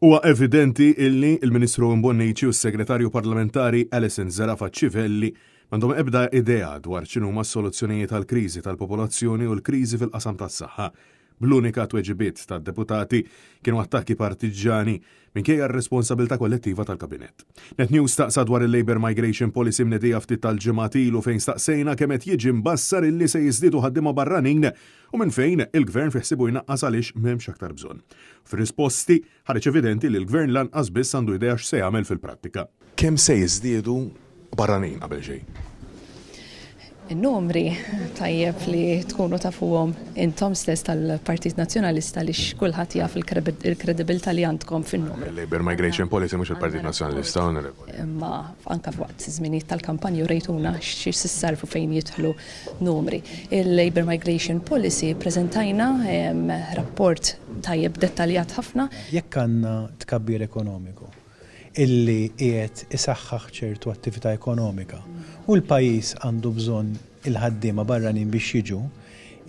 Huwa evidenti illi l-Ministru Owen Bonnici u s-Segretarju Parlamentari Alison Zerafa Civelli m'għandhom ebda idea dwar x'inhuma s-soluzzjonijiet għall-kriżi tal-popolazzjoni u l-kriżi fil-qasam tas-saħħa. Bl-unika tweġibiet tad-deputati kienu attakki partiġġani minkejja r-responsabilità kollettiva tal-Kabinett. Net News staqsa dwar il-Labour Migration Policy mnedija ftit tal-ġimgħat ilu fejn staqsejna kemm qed jiġi mbassar illi se jiżdiedu ħaddiema barranin u minn fejn il-Gvern fi ħsiebu jnaqqas għaliex m'hemmx aktar bżonn. Fir-risposti, ħareġ evidenti li l-Gvern lanqas biss għandu idea x'se jagħmel fil-prattika. Kemm se jiżdiedu barranin qabel xejn? In-numri tajjeb li tkunu tafuhom intom stess tal-Partit Nazzjonalista għaliex kulħadd jaf il-kredibilità li għandkom fin-numri. Il-Labour Migration Policy mhux il-Partit Nazzjonalista, Onorevoli. Imma anke waqt żminijiet tal-kampanja urejtuna xi ssarrfu fejn jidħlu numri. Il-Labour Migration Policy ppreżentajna rapport tajjeb dettaljat ħafna. Jekk għandna tkabbir ekonomiku illi qiegħed isaħħaħ ċertu attività ekonomika u l-pajjiż għandu bżonn il-ħaddiema barranin biex jiġu,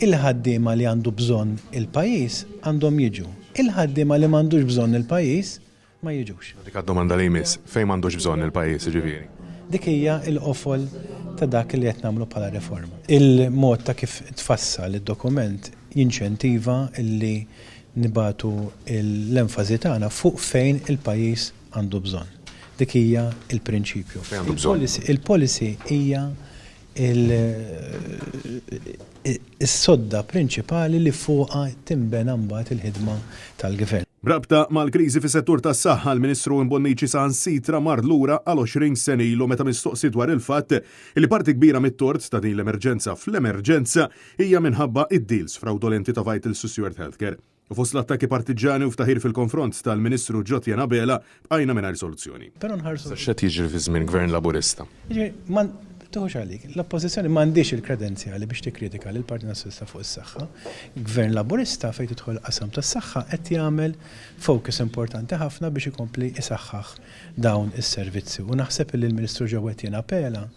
il-ħaddiema li għandu bżonn il-pajjiż għandhom jiġu. Il-ħaddiema li m'għandux bżonn il-pajjiż ma jiġux. Dik għad-domanda li jmiss, fejn m'għandux bżonn il-pajjiż jiġifieri? Dik hija l-qofol ta' dak li qed nagħmlu bħala riforma. Il-mod ta' kif tfassal id-dokument jinċentiva li nibagħtu l-enfasi tagħna fuq fejn il-pajjiż għandu bżonn. Dik hija l-prinċipju. Fejn għandu bżonn? Il-policy hija is-sodda prinċipali li fuqha tinbena mbagħad il-ħidma tal-Gvern. B'rabta mal-kriżi fis-settur tas-saħħa, l-Ministru Owen Bonnici saħansitra mar lura għal 20 sena ilu meta mistoqsi dwar il-fatt li parti kbira mit-tort ta' din l-emerġenza fl-emerġenza hija minħabba id-deals frawdolenti ta' Vitals u Steward Healthcare. U fost l-attakki partiġġani u ftaħir fil-konfront tal-Ministru Jotjen Abela, bqajna mingħajr soluzzjoni. Però nħarsu. Issa x'qed jiġri fi żmien Gvern Laburista? Jiġifieri, ma tieħux għalik, l-Oppożizzjoni m'għandhiex il-kredenzjali biex tikkritika lill-Partit Nazzjonalista fuq is-saħħa. Gvern Laburista fejn tidħol il-qasam tas-saħħa qed jagħmel focus importanti ħafna biex ikompli jsaħħaħ dawn is-servizzi. U naħseb illi l-Ministru Joe Etienne Apela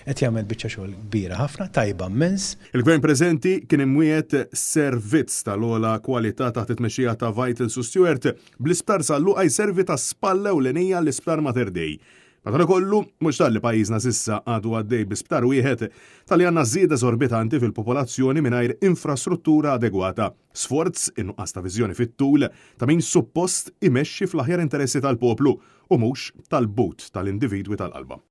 qed jagħmel biċċa xogħol kbira ħafna, tajba mmens. Il-Gvern preżenti kien imwiegħed servizz tal-ogħla kwalità taħt it-tmexxija ta' Vitals u Steward, bl-Isptar San Luqa jservi ta' spalla ewlenija għall-Isptar Mater Dei. Madankollu, mhux talli pajjiżna s'issa għadu għaddej bi sptar wieħed, talli għandna żieda eżorbitanti fil-popolazzjoni mingħajr infrastruttura adegwata, sforz in-nuqqas ta' viżjoni fit-tul ta' min suppost imexxi fl-aħjar interessi tal-poplu u mhux tal-but tal-individwi tal-qalba.